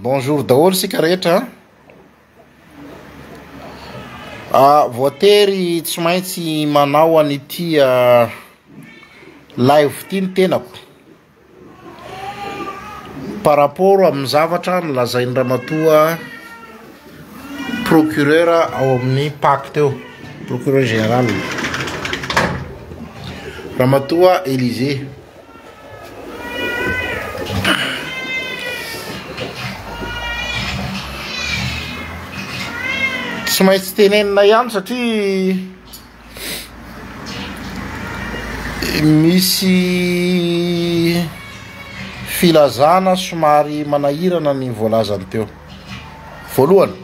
Bonjour daholo isika rehetra a. Voatery tsy maintsy manao an'ity live ity ny tenako par rapport amin'ny zavatra nolazain'i ramatoa procureur ao amin'ny pac teo, procureur général, ramatoa Elysée. Tsy maintsy tenenina ihany satria misy filazana somary manahirana ny voalazany teo. Voalohany,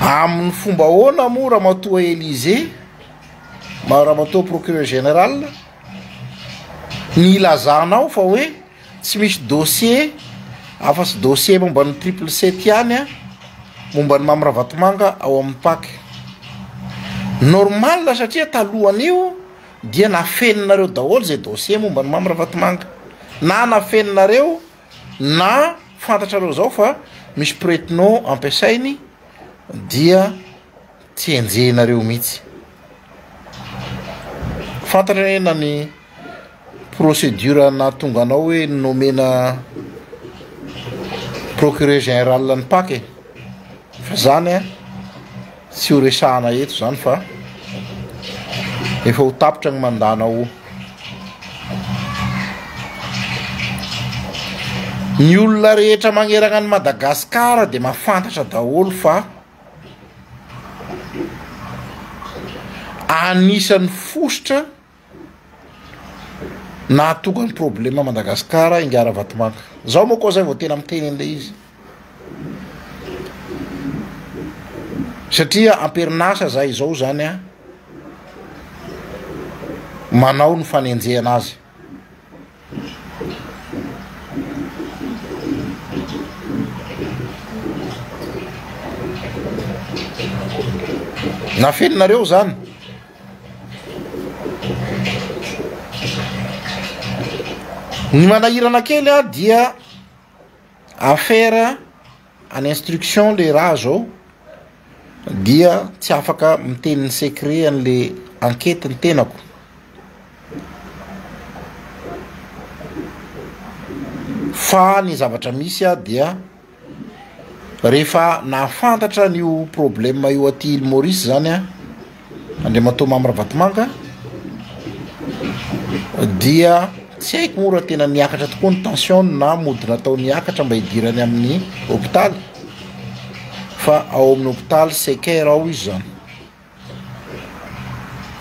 Amin'ny fomba ahoana moa Ramatoa Elysée, Ramatoa Procureur Général, ny ilazanao fa hoe tsy misy dossier afa-tsy dossier momba ny triple sept ihany an, momba an'i Mamy Ravatomanga ao amin'ny Pac. Normal satria talohan'io dia nafeninareo daholo izay dossier momba an'i Mamy Ravatomanga. Na nafeninareo Na fantatrareo zao fa misy prête-nom ampiasainy dia tsy enjehinareo mihitsy. Fantatra anie na ny procédure nahatonga anao hoe nomena procureur général ny Pac e, fa zany an tsy ho resahana eto zany fa efa ho tapitra ny mandat-nao. Ny olona rehetra manerana an'i Madagasikara dia mahafantatra daholo fa anisan'ny fositra nahatonga ny problema Madagasikara ingahy Ravatomanga. Zao moa koa zay vao tena miteny an'ilay izy. Satria amperin'asa zay izao zany an, manao ny fanenjehana azy. Nafeninareo zany. Ny manahirana kely a dia affaire en instruction le raha zao dia tsy afaka miteny ny secret an'le enquete ny tenako. Fa ny zavatra misy a dia Rehefa nahafantatra an'io problème io aty Île Maurice zany an, Andriamatoa Mamy Ravatomanga dia tsy haiko moa raha tena niakatra tokoa ny tension-ny na mody natao niakatra mba hidirany amin'ny hopitaly fa ao amin'ny hopitaly Secaire ao izy zany.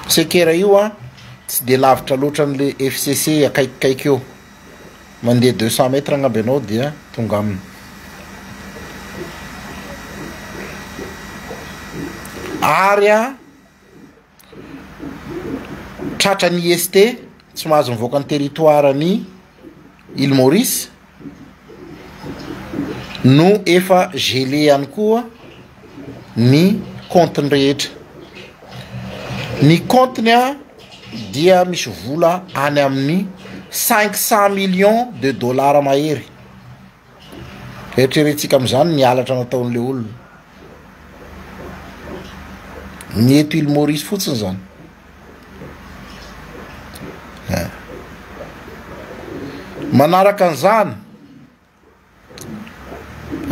Secaire io an tsy de lavitra loatra an'le FCC akaikikaiky eo. Mandeha 200 mètres angamba ianao dia tonga aminy. Ary an, tratran'ny IST, tsy mahazo mivoaka ny territoire ny Île Maurice, no efa gelé ihany koa ny compte-ny rehetra. Ny compte-ny an dia misy vola any amin'ny 500 millions de dollars mahery. Eritreretintsika amin'izany ny halatra nataon'le olona. Ny eto Île Maurice fotsiny zany. Eh. Manaraka an'izany,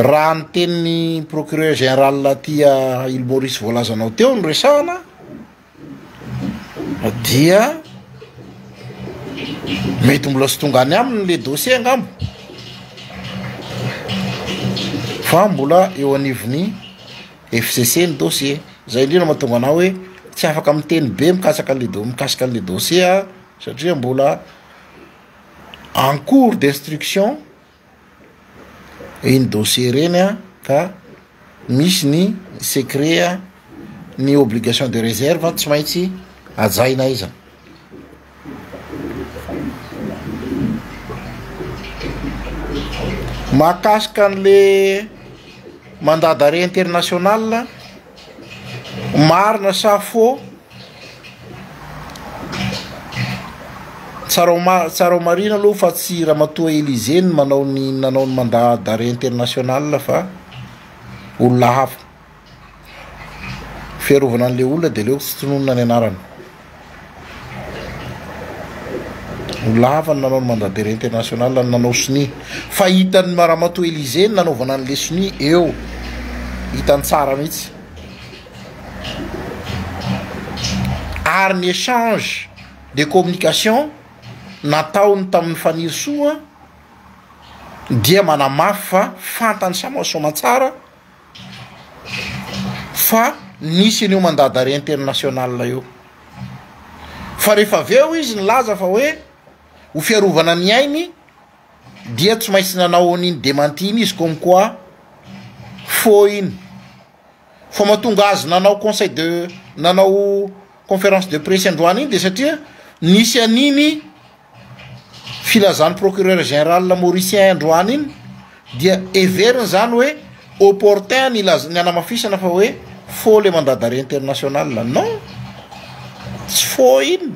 raha ny tenin'ny procureur général aty Île Maurice voalazanao teo no resahana dia mety mbola tsy tonga any aminy le dossier angamba fa mbola eo anivon'ny FCC ny dossier. Zay indrindra mahatonga anah hoe tsy afaka miteny be mikasaka an'le do- mikasika an'le dossier aho satria mbola en cours d'instruction iny dossier reny an ka misy ny secret ny obligation de réserve tsy maintsy hajaina aiza. Mahakasika an'le mandat d'arrêt international, marina sa faux? Tsarao tsarao marina aloha fa tsy Ramatoa Elysée no manao ny nanao ny mandat d'arrêt international fa olona hafa. Fiarovana an'le olona de aleoko tsy tononina ny anarany. Olona hafa no nanao ny mandat d'arrêt international no nanao sonia. Fa hitan'ny Ramatoa Elysée ny nanaovana an'le sonia eo. Hitany tsara mihitsy. Ary ny échange de communication nataony tamin'i Fanirisoa dia manamafy fa fantany soamantsara fa nisy an'io mandat d'arrêt international io. Fa rehefa avy eo izy nilaza fa hoe ho fiarovana ny ainy dia tsy maintsy nanao an'iny démenti iny izy comme quoi faux iny. Fa mahatonga azy nanao conseil de nanao conférence de presse androany iny de satria nisy an'iny filazan'ny procureur général mauricien androany iny dia heveriny zany hoe opportun ny ilaz- ny hanamafisana fa hoe faux le mandat d'arrêt international. Non, tsy faux iny,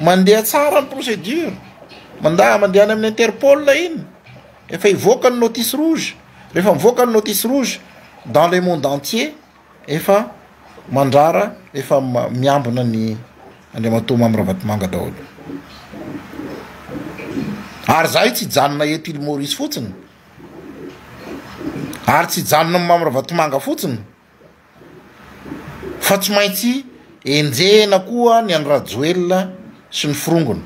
mandeha tsara ny procédure, manda- mandeha any amin'ny Interpol iny. Efa hivoaka ny notice rouge, rehefa mivoaka ny notice rouge dans le monde entier efa mandrara, efa miambina ny Andriamatoa Mamy Ravatomanga daholo. Ary zahay tsy hijanona eto Île Maurice fotsiny, ary tsy hijanona amin'i Mamy Ravatomanga fotsiny. Fa tsy maintsy enjehina koa ny an'i Rajoelina sy ny forongony.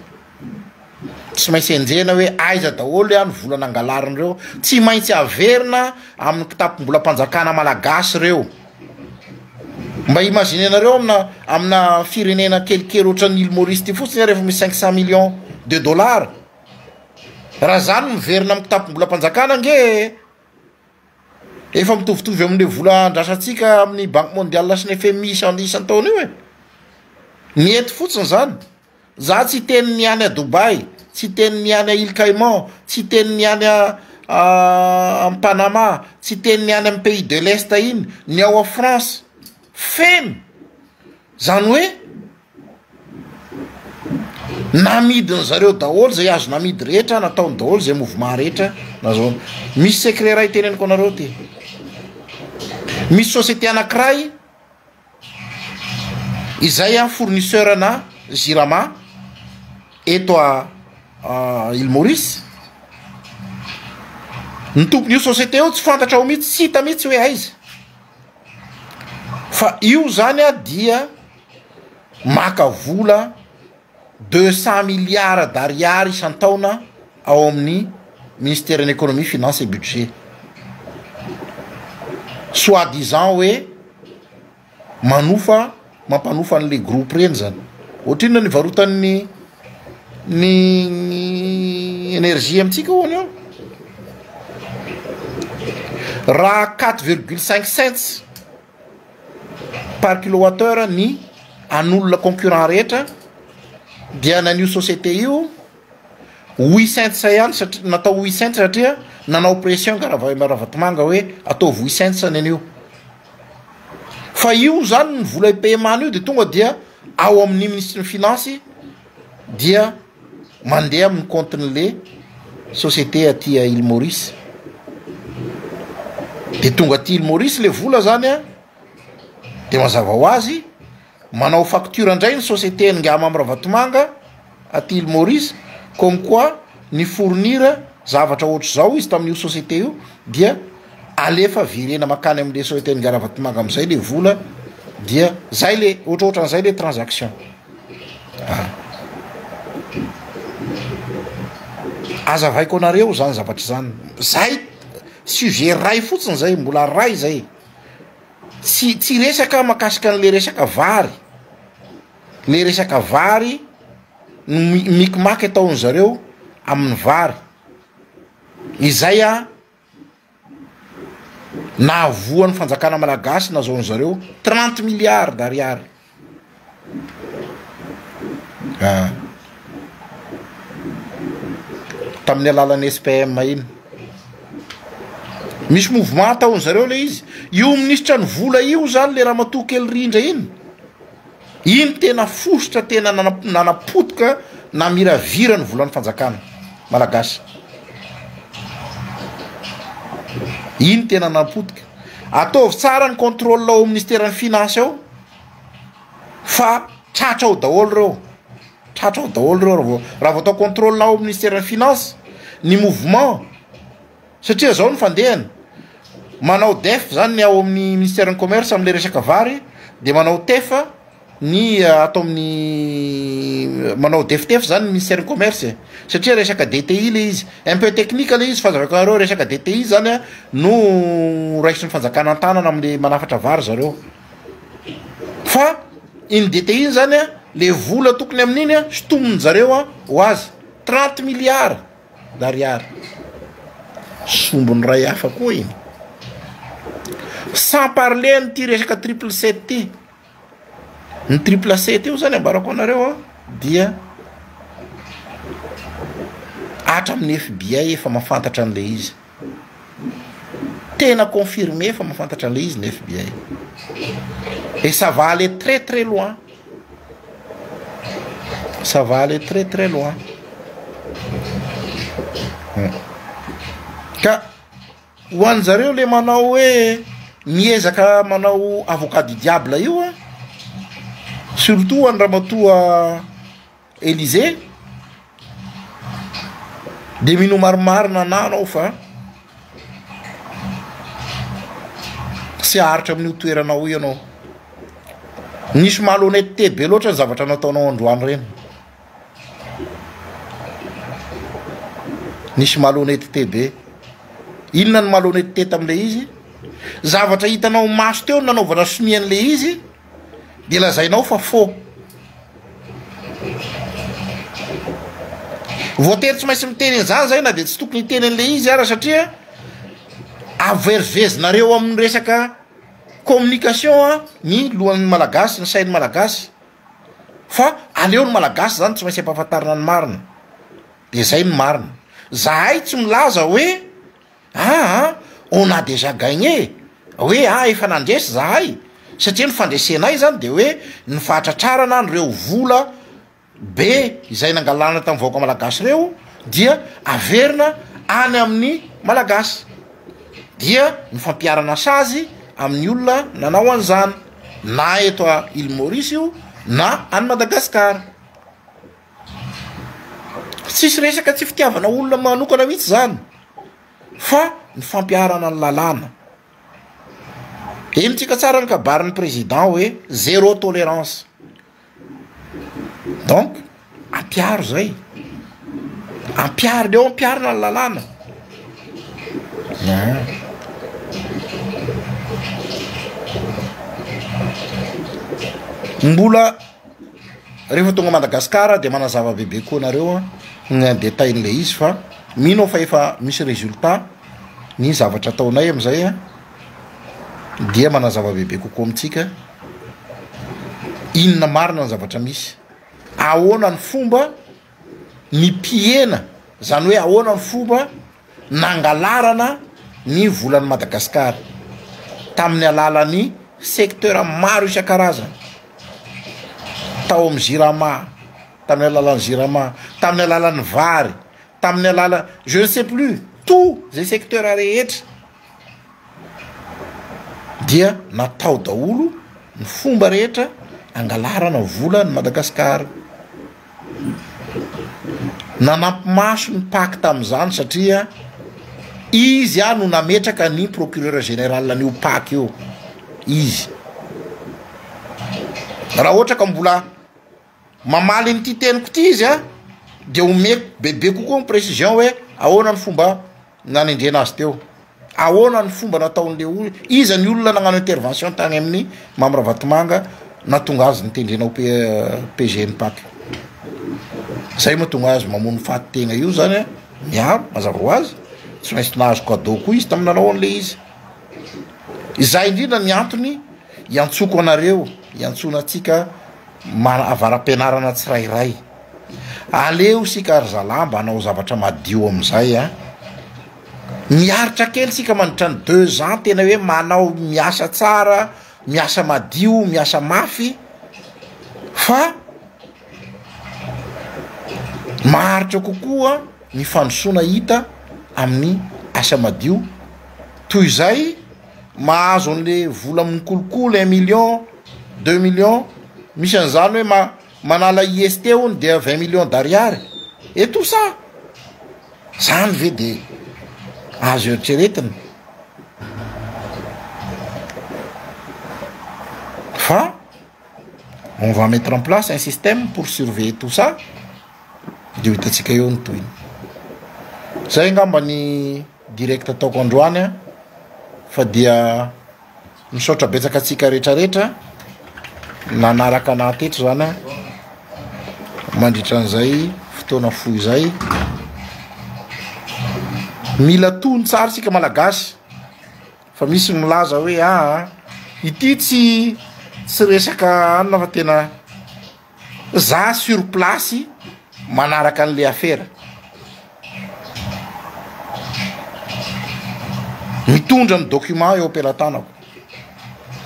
Tsy maintsy enjehina hoe aiza daholo ny vola nangalariny ireo. Tsy maintsy averina amin'ny kitapom-bolam-panjakana malagasy ireo. Mba imaginenareo amina amina firenena kelikely ohatran'ny Île Maurice ity fotsiny rehefa misy 500 millions de dollars. Raha zany miverina amin'ny kitapom-bolam-panjakana ange Efa mitovitovy amin'le vola andrasantsika amin'ny banque mondiale sy ny FMI isan isan-taona io e. Ny eto fotsiny zany. Za tsy hiteny ny any à Dubaï, tsy hiteny ny any à Îles Caïmans, tsy hiteny ny any à am Panama, tsy hiteny ny any am pays de l'Est iny, ny ao à France. Feno. Zany hoe Namidiny zareo daholo zay azo namidy rehetra, nataony daholo zay mouvement rehetra nazahoany. Misy secret ray teneniko anareo ty. Misy société anakiray izay an fournisseur na Jirama eto a Île Maurice. Ny tompon'io société io tsy fantatra ao mihitsy, tsy hita mihitsy hoe aiza. Fa io zany a dia maka vola 200 milliards d'ariary isan-taona ao amin'ny ministeran'ny économie, finance et budget. Soit disant hoe manofa, mampanofa an'le groupe reny zany. Ohatrinona ny ivarotan'ny ny énergie amintsika hono eo? Raha 4,5 cents par kilowatt heure ny an'olona concurrent rehetra dia nan'io société io huit cents ihany satria natao huit cents satria nanao pression nga Ravatomanga hoe ataovy huit cents ny an'io. Fa io zany ny vola paiement io de tonga dia ao amin'ny minisitry ny finance dia mandeha amin'ny compte-n'le société aty à Île Maurice. De tonga aty Île Maurice le vola zany a, de mazava ho azy manao facture indray ny société an'ingahy Mamy Ravatomanga aty Île Maurice comme quoi ny fournir zavatra ohatr'izao izy tamin'io société io dia alefa virena makany am'le société an'ingahy Ravatomanga am'izay le vola dia zay le ohatrohatran'izay le transaction. Ah. Azavaiko anareo zany zavatra zany. Zay sujet ray fotsiny zay, mbola ray zay. Tsy tsy resaka makasika an'le resaka vary. Le resaka vary no mikimaky ataon zareo amin'ny vary. Izay a Nahavoa ny fanjakana malagasy nazahoan zareo 30 milliards d'ariary. Ah. Tamin'ny alalan'ny SPM iny. Misy mouvement ataon zareo le izy. Io minisitra ny vola io zany le ramatoa kely rindra iny. Iny tena fositra tena nanapotika namiravira ny volan'ny fanjakana malagasy. Iny tena napotika. Ataovy tsara ny contrôle ao ministeran'ny finance ao fa tratra ao daholo reo. Tratra ao daholo reo raha vao raha vao atao contrôle ao ministeran'ny finance ny mouvement satria zao ny fandehany manao def zany ny ao amin'ny ministeran'ny commerce am'le resaka vary de manao tef ny ato amin'ny manao deftef zany ny ministeran'ny commerce e satria resaka DTI le izy un peu technique le izy fa azavaiko anareo resaka DTI zany a no raisin'ny fanjakana an-tanana am'le manafatra vary zareo fa iny DTI iny zany a le vola tokony amin'iny a sotomin zareo a ho azy 30 milliards d'ariary sombiny ray hafa koa iny sans parler an'ity resaka triple sept ty ny triple sept io zany ambarako anareo a dia hatramin'ny FBI efa mahafantatra an'le izy Tena confirmé fa mahafantatra an'ilay izy ny FBI. Et ça va aller très très loin. Ça va aller très très loin. Hmm. Ka ho an'zareo le manao hoe miezaka manao avocat du diable io a, surtout ho an'i ramatoa Elysée de mino marimarina anah anao fa tsy haharitra amin'io toeranao io ianao. Nisy malhonnêteté be loatra ny zavatra nataonao androany ireny. Nisy malhonnêteté be. Inona ny malhonnêteté tamin'ilay izy? Zavatra hitanao maso teo no nanaovana sonia an'ilay izy. de lazainao fa faux. Voatery tsy maintsy miteny an'izany zay na de tsy tokony hiteny an'le izy ara satria averivezinareo amin'ny resaka communication a ny lohan'ny malagasy, ny sain'ny malagasy fa aleo ny malagasy zany tsy maintsy ampahafantarina ny marina de zay ny marina. Zahay tsy milaza hoe Aa on a déjà gagné hoe ah efa nandresy zahay satria ny fandresenay zany de hoe ny fahatratrarana an'ireo vola be izay nangalana tamin'ny vahoaka malagasy ireo dia averina any amin'ny malagasy dia ny fampiharana sazy amin'ny olona nanao an'izany na eto a île Maurice io na any Madagasikara. Tsisy resaka tsy fitiavana olona manokana mihitsy zany fa ny fampiharana ny lalàna. Henontsika tsara ny kabarin'ny président hoe zéro tolérance. Donc ampiharo zay, ampiharina eo ampiharina ny lalàna. Mbola Rehefa tonga Madagascar dia manazava bebe koa anareo ny en detail n'ilay izy fa mino aho fa efa misy resultat ny zavatra ataonay amizay a, dia manazava bebe kokoa amintsika inona marina ny zavatra misy, ahoana ny fomba nipihena zany hoe ahoana ny fomba nangalarana ny volan'i Madagasikara tamin'ny alalan'ny secteur maro isan-karazany tao amin'ny Jirama, tamin'ny alalan'ny Jirama, tamin'ny alalan'ny vary, tamin'ny alala je ne sais plus, tout zay secteur rehetra dia natao daholo ny fomba rehetra angalarana vola ny Madagasikara. Nanampy maso ny Pac tamin'izany satria izy ah no nametraka ny procureur général an'io Pac io, izy. Raha ohatra ka mbola mamaly an'ity teniko ity izy ah de omeko bebe kokoa ny précision hoe ahoana ny fomba nanendrena azy teo. Ahoana ny fomba nataon'le olona, iza ny olona nagnano intervention tany amin'ny Mamy Ravatomanga nahatonga azy nitendrena ho PG ny Pac. Zay mahatonga azy mamono faty tegna io zany a, miaro mazava ho azy, tsy maintsy nahazo cadeau koa izy tamin'ny nanao an'le izy. Izay indrindra ny antony iantsoko anareo, iantsoana antsika avara-pianarana tsirairay. Aleo isika ry zalahy mba hanao zavatra madio amizay a. Miaritra kely isika mandritra ny deux ans tena hoe manao miasa tsara, miasa madio, miasa mafy fa. Maharitra kokoa ny fandrosoana hita amin'ny asa madio toy izay mahazo an'le vola mikolokolo un million, deux millions, misy an'izany hoe ma- manala IST hono dia vingt millions d'ariary et tout ça, zany ve de azo eritreretina? Fa on va mettre en place un système pour surveiller tout ça de ho hitantsika eo ny tohiny. Zay angamba ny direct ataoko androany a, fa dia misaotra betsaka antsika retraretra nanaraka anah teto zany a, mandritra an'izay fotoana fohy izay. Mila tony tsara isika malagasy. Fa misy milaza hoe aa ity tsy tsy resaka anona fa tena za sur place manaraka an'le afera. Mitondra ny document eo am-pelatanako.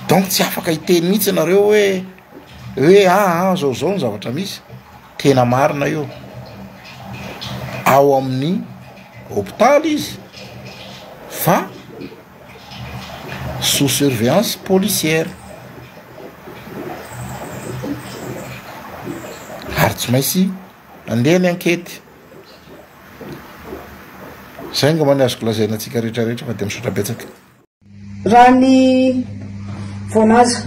Donc tsy afaka hiteny mihitsy ianareo hoe hoe aa zao zao ny zavatra misy. Tena marina io. Ao amin'ny hopitaly izy fa sous surveillance policière. Ary tsy maintsy andeha ny ankety. Zay angamba ny azoko lazaina antsika rehetra rehetra fa dia misaotra betsaka. Raha ny voalaza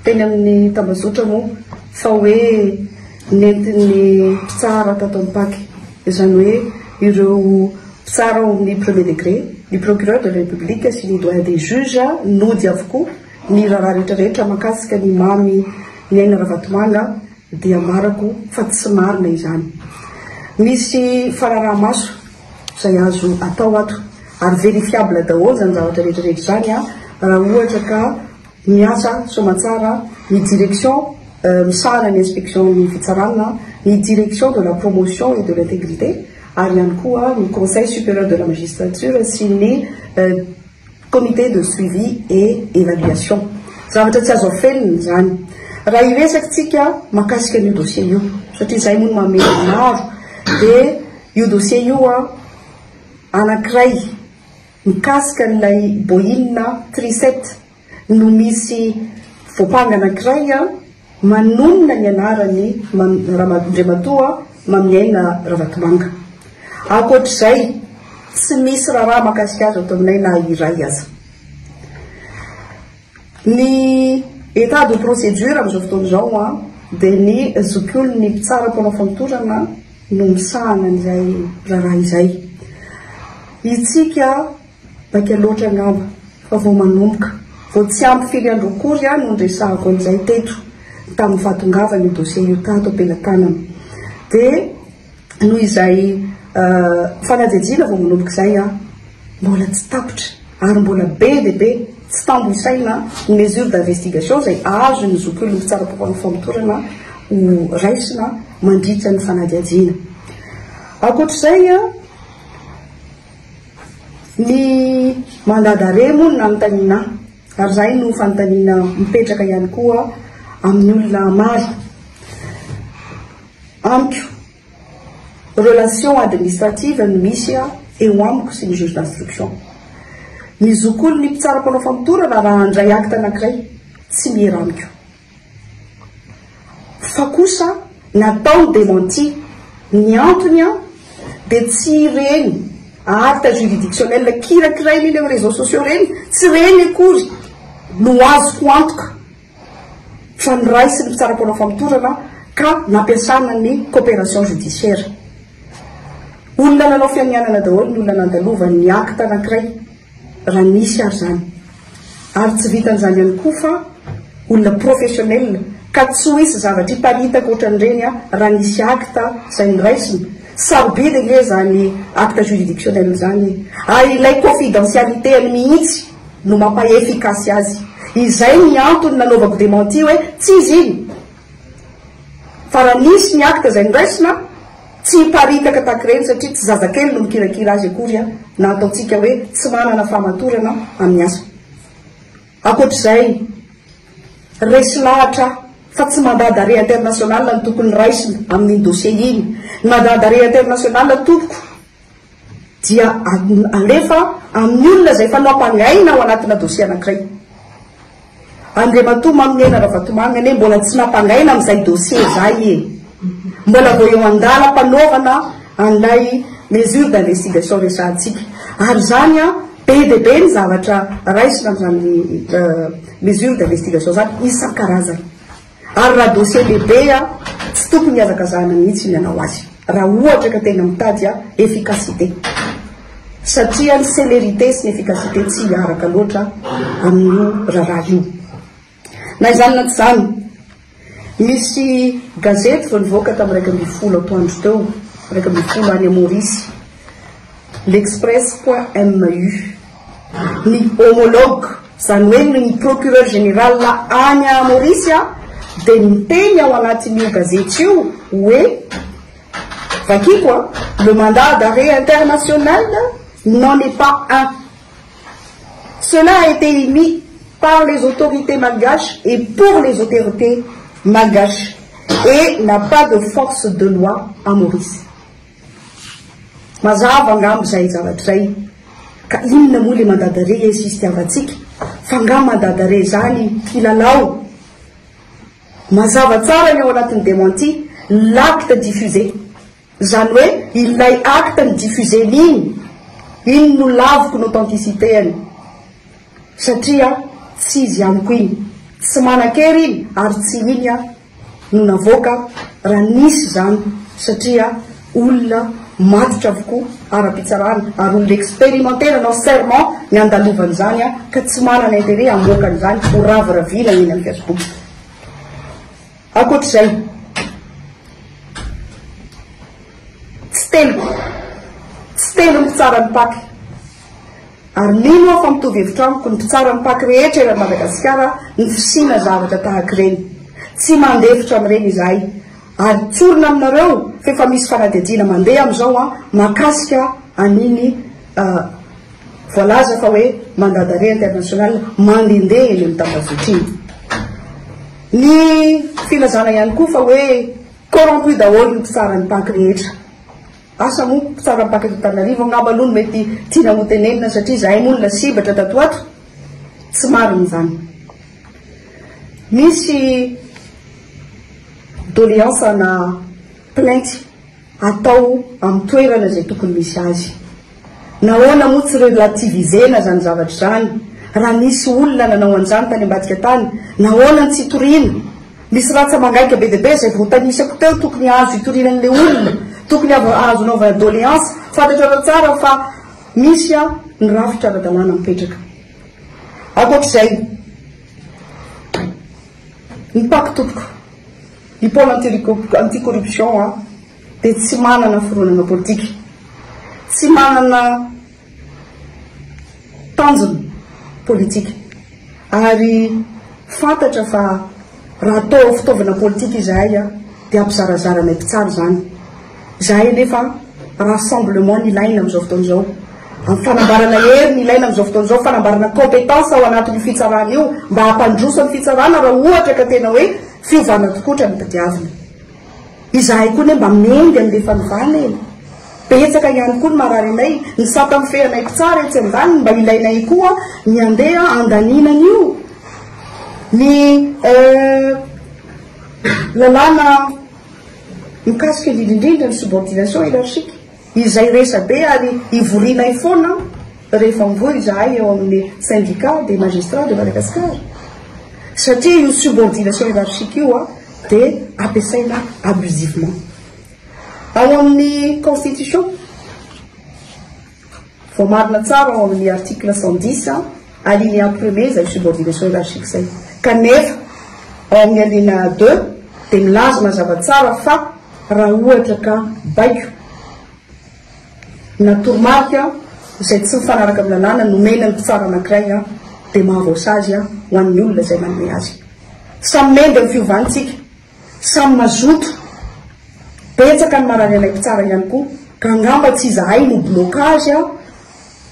teny amin'ny tambazotra moa fa hoe nentin'ny mpitsara tato amin'ny Pac, izany hoe ireo mpitsara ao amin'ny premier degré, ny procureur de la République sy ny doyen des juges nody avokoa ny raharaha rehetrarehetra mahakasika ny Mamy Niaina Ravatomanga dia ambarako fa tsy marina izany. Misy fanaraha-maso izay azo atao ato ary verifiable daholo izany zavatra rehetra rehetra izany raha ohatra ka miasa soamatsara ny direction misahana ny inspection ny fitsarana, ny direction de la promotion et de l'intégrité ary ihany koa ny conseil supérieur de la magistrature sy ny Comité de suivi et évaluation. Zavatra tsy azo afenina izany. Raha hiresaka tsika mahakasika an'io dossier io, satria izay moa no mahamena maro, dia io dossier io an, anankiray mikasika an'ilay Boeing 37 no misy voampanga anankiray an, Manonona ny anaran'i Andriamatoa Maminiaina Ravatomanga. Ankoatr'izay, tsy misy raharaha mahakasika azy ato aminay na iray aza. Ny état de procédure amin'izao fotoana izao dia ny zokiolon'ny mpitsara mpanao famotorana no misahana an'izay raharaha izay. Itsika Maika loatra angamba fa vao manomboka. Vao tsy ampy firy andro akory aho no niresahako an'izay teto tamin'ny fahatongavan'io dossier io tato am-pelatanana. Dia noho izay fanadihadiana vao manomboka izay aho, mbola tsy tapitra ary mbola be dia be tsy tambo isaina ny mesure d'investigation izay azon'ny zokiolon'ny mpitsara mpampanao famotorana ho raisina mandritra ny fanadihadiana. Ankoatr'izay, Ny mandat d'arrêt moa no nanontaniana ahy, ary izay no fanontaniana mipetraka ihany koa amin'ny olona maro. Amiko, relation administrative no misy eo amiko sy ny juge d'instruction. Ny zokiolon'ny mpitsara mpanao famotorana raha handray acte anankiray, tsy miera amiko. Fa kosa natao ny démenti, ny antony an dia tsy ireny acte juridictionnel kirakiraina eny amin'ny réseaux sociaux ireny, tsy ireny akory no azoko antoka fa noraisin'ny mpitsara mpanao famotorana ka nampiasana ny coopération judiciaire. Olona nanao fianianana daholo ny olona nandalovan'ny acte anankiray. Raha nisy ary izany. Ary tsy vitan'izany ihany koa fa olona professionnel ka tsy ho hisy zavatra hiparitaka ohatran'ireny raha nisy acte izay noraisina. Sarobidy ange izany acte juridictionnel izany e. Ary ilay confidentialité-ny mihitsy no mampa-efficace azy. Izay ny antony nanaovako démenti hoe tsy izy iny. Fa raha nisy ny acte izay noraisina, tsy hiparitaka tahaka ireny satria tsy zazakely no mikirakira azy akory na ataontsika hoe tsy manana fahamatorana amin'ny asa. Ankoatr'izay, resy lahatra aho. Fa tsy mandat d'arrêt international no tokony raisina amin'iny dossier iny. Ny mandat d'arrêt international tompoko dia alefa amin'ny olona izay efa nampangaina ao anatina dossier anankiray. Andriamatoa Maminiaina Ravatomanga anie mbola tsy nampangaina amin'izay dossier izay e. Mbola vao eo an-dalam-panaovana an'ilay mesure d'investigation resahantsika. Ary izany an, be dia be ny zavatra raisina amin'izany mesure d'investigation izany isan-karazany. Ary raha dossier lehibe an, tsy tokony hihazakazahana mihitsy ny hanao azy. Raha ohatra ka tena mitady efficacité. Satria ny célérité sy ny efficacité tsy hiaraka loatra amin'io raharaha io. Na izany na tsy izany, misy gazety vao nivoaka tamin'ny 11 atoandro teo, 11 any Maurice, L'Express point mu. Ny homologue, izany hoe ny procureur général any Maurice dia miteny ao anatin'io gazety io hoe, vakiko an, le mandat d'arrêt international n'en est pas un. Cela a été émis par les autorités malgaches et pour les autorités malgaches et n'a pas de force de loi à Maurice. Mazava angamba izay zavatra izay. Ka inona moa le mandat d'arrêt e sisy itiavantsika? Fa nga mandat d'arrêt zany kilalao? Mazava tsara ny ao anatin'ny démenti, l'acte diffusé. Izany hoe ilay acte ni-diffuser-ny iny, iny no laviko ny authenticité-ny. Satria tsy izy amiko iny. Tsy manan-kery iny ary tsy iny no navoaka raha nisy izany satria olona matotra avokoa ara-pitsarana ary olona expérimenté nanao serment ny handalovana izany ka tsy manana intérêt hamoaka an'izany ho raviraviana eny amin'ny Facebook. Ankoatr'izay, tsy telo, tsy telo ny mpitsara ny Pac. Ary mino aho fa mitovy hevitra amiko ny mpitsara ny Pac rehetra eran'i Madagasikara ny fisiana zavatra tahaka ireny. Tsy mandefitra amin'ireny izahay. Ary tsorina aminareo fa efa misy fanadihadiana mandeha amin'izao an, mahakasika an'iny voalaza fa hoe mandat d'arrêt international mandehandeha eny amin'ny tambazotra iny. Ny filazana ihany koa fa hoe corrompu daholo ny mpitsara ny Pac rehetra. Asa moa, mpitsara ny Pac eto Antananarivo angamba aloha no mety tiana ho tenenina satria izahay moa no lasibatra tato ho ato. Tsy marina izany. Misy doléance na plainte atao amin'ny toerana izay tokony misy azy. Nahoana moa tsy relativiser-na izany zavatra izany? Raha nisy olona nanao an'izany tany ambadika tany, nahoana no tsy itoriana? Misy ratsa-mangaika be dia be izay voatanisako teo tokony azo itoriana an'ilay olona, tokony azo anaovana doléance. Fantatrareo tsara fa misy ny rafitra ara-dalàna mipetraka. Ankoatr'izay, ny Pac tompoko. Ny pôle anti-corruption dia tsy manana fironana politika, tsy manana tanjona politika ary fantatra fa raha atao fitaovana politika izahay dia hampizarazara anay mpitsara izany. Izahay anefa rassemblement no ilaina amin'izao fotoana izao. Amin'ny fanambarana hery no ilaina amin'izao fotoana izao, fanambarana compétence ao anatin'io fitsarana io mba hampandroso ny fitsarana raha ohatra ka tena hoe fiovana tokoatra no tadiavina. Izahay koa anie mba mendy an'ilay fanovana e! Betsaka ihany koa ny marary anay, ny sata mifehy anay mpitsara etsy andaniny mba ilainay koa ny handeha handaniana an'io. Ny lalàna mikasika indrindra indrindra ny subordination hiérarchique, izay resabe ary ivorianay foana rehefa mivory izahay eo amin'ny syndicat des magistrats de Madagascar, satria io subordination hiérarchique io dia ampiasaina abusivement. Ao amin'ny constitution, voamarina tsara ao amin'ny article 110 alinéa premier izay subordination hiérarchique izay. Kanefa ao amin'ny alinéa 2 dia milaza mazava tsara fa raha ohatra ka baiko na toromarika izay tsy mifanaraka amin'ny lalàna nomena ny mpitsara anankiray dia mahavoasazy ho an'ny olona izay manome azy. Samy mendy amin'ny fiovana isika, samy mazoto. Betsaka ny marary anay mpitsara ihany koa ka angamba tsy izahay no blocage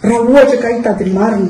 raha ohatra ka hitady ny marina.